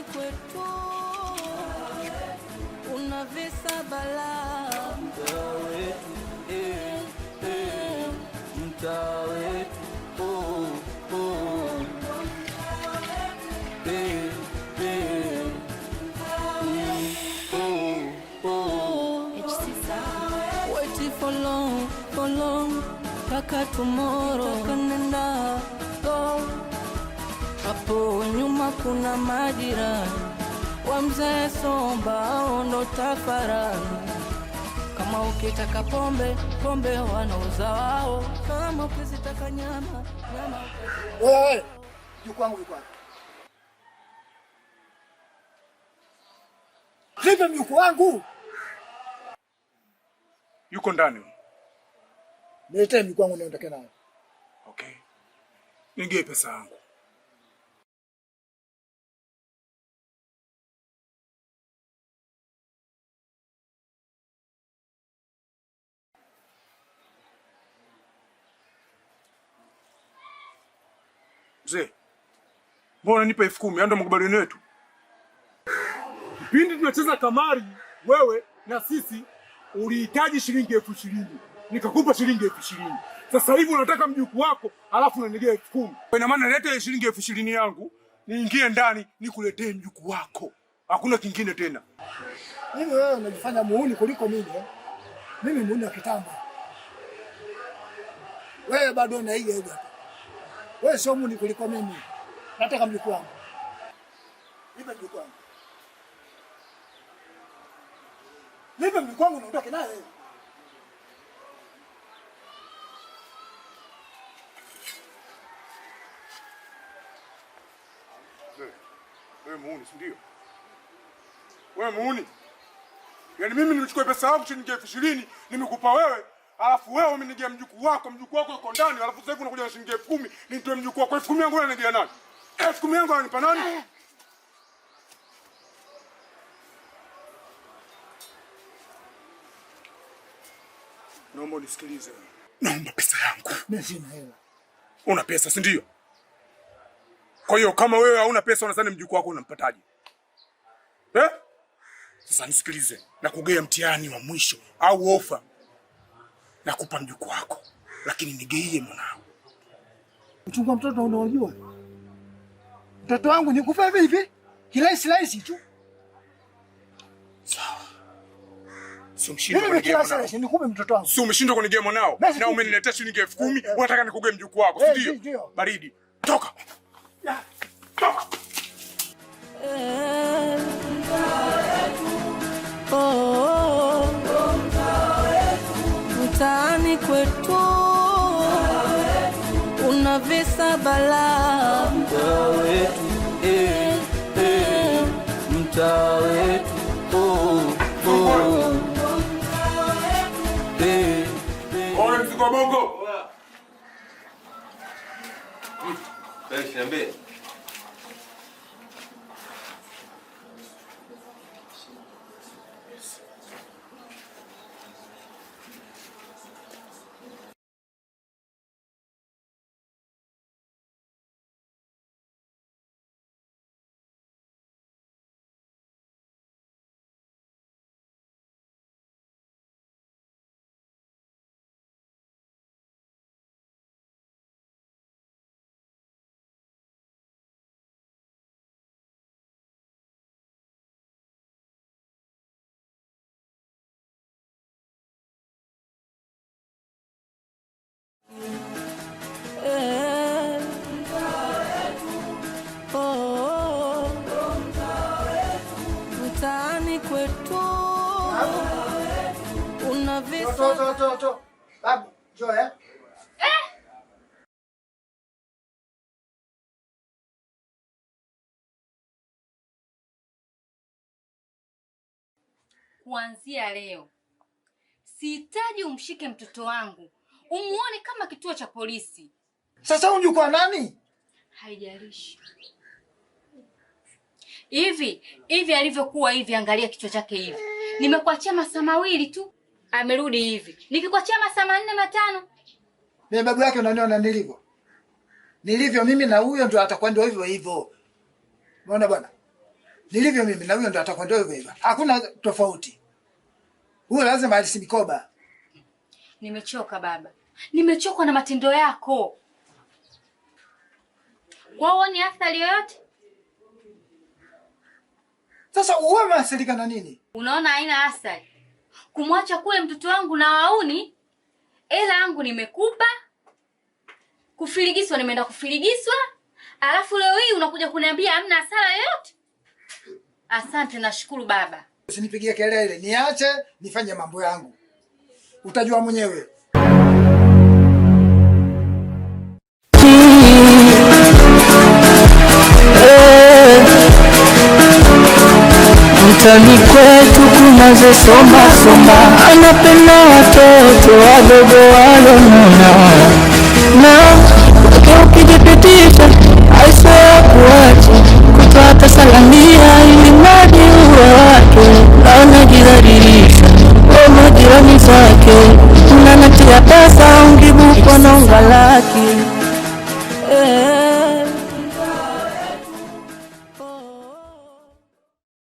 Mtaani kwetu una visa balaa. Mtaa wetu, eh, eh, mtaa wetu, oh, oh. Eh, eh, oh, oh. Waiting for long, for long, mpaka tomorrow. Kanenda go hapo nyuma kuna majirani wa mzee Somba, hao ndo tafarani. Kama ukitaka pombe, pombe wanauza wao. Kama ukizitaka nyama, nyama. Wewe, mjukuu wangu yuko wapi? Vipi mjukuu wangu? Yuko ndani. Niletee mjukuu wangu niondoke naye. Okay. Nigie pesa yangu. Mzee, mbona unanipa 10,000? Ndio makubaliano yetu. Kipindi tunacheza kamari wewe na sisi ulihitaji shilingi 20,000. Nikakupa shilingi 20,000. Sasa hivi unataka mjukuu wako alafu unanigia 10,000. Ina maana leta ile shilingi 20,000 yangu, niingie ndani nikuletee mjukuu wako. Hakuna kingine tena. Mimi wewe unajifanya muhuni kuliko mimi eh? Mimi muhuni wa kitambo. Wewe bado unaiga hiyo. Wewe sio muhuni kuliko mimi. Nataka mjukuu wangu. Nipe mjukuu wangu. Nipe mjukuu wangu niondoke naye. Wewe muhuni, si ndio? Wewe muhuni. Yaani mimi nimechukua pesa yangu shilingi 20,000 nimekupa wewe, alafu wewe umenigia mjukuu wako, mjukuu wako yuko ndani, alafu sasa hivi unakuja na shilingi 10,000 nitoe mjukuu wako. 10,000 yangu unanigia nani? 10,000 yangu ananipa nani? Naomba unisikilize. Naomba pesa yangu. Mimi sina hela. Una pesa, si ndio? Kwa hiyo kama wewe hauna pesa unadhani mjukuu wako unampataje? Eh? Sasa nisikilize, nakugea mtihani wa mwisho au ofa. Nakupa mjukuu wako, lakini nigeie mwanao. Uchungu wa mtoto unaojua. Mtoto wangu nikufa hivi hivi? Kirahisi rahisi tu. Sawa. Si umeshindwa Mimi kunigea kirahisi mwanao. rahisi nikupe mtoto wangu. Si umeshindwa kunigea mwanao Basi na tu. umeniletea shilingi 10,000, unataka nikugee mjukuu wako, si ndio? Ndio. Baridi. Toka. Toka. Eh, oh, mtaani kwetu una visa balaa. Mtaa wetu, eh, eh, mtaa wetu, oh, oh. Eh, eh. Ole mzigo wa bongo. Fresh, niambie. Eh, oh, mtaani kwetu una visa To to to to. Babu, njoo eh. Kuanzia leo sihitaji umshike mtoto wangu, umuone kama kituo cha polisi. Sasa huyu mjukuu wa nani? Haijalishi hivi hivi alivyokuwa hivi, angalia kichwa chake hivi. Nimekuachia masaa mawili tu amerudi hivi, nikikuachia masaa 4 5. Mimi babu yake unaniona nilivyo. Nilivyo mimi na huyo ndio atakuwa ndio hivyo hivyo. Umeona bwana? Nilivyo mimi na huyo ndo atakwenda hivyo hivyo. Hakuna tofauti. Huyo lazima alisi mikoba. Nimechoka baba, nimechoka na matendo yako. Kwa huoni athari yoyote? Sasa uwe umeathirika na nini? Unaona haina athari kumwacha kule mtoto wangu na wauni, hela yangu nimekupa, kufiligiswa nimeenda kufiligiswa, alafu leo hii unakuja kuniambia hamna hasara yoyote? Asante, nashukuru baba. Usinipigie kelele, niache nifanye mambo yangu. Utajua mwenyewe. Mtani kwetu kunazo somba somba, anapenda watoto wadogo walonona, na wake ukijipitisha aisee kuacha kutoa salamia ili mradi uwe wake, na unajidhalilisha kwa majirani zake, unanatia pesa ungibukwa na ungalaki. Eh.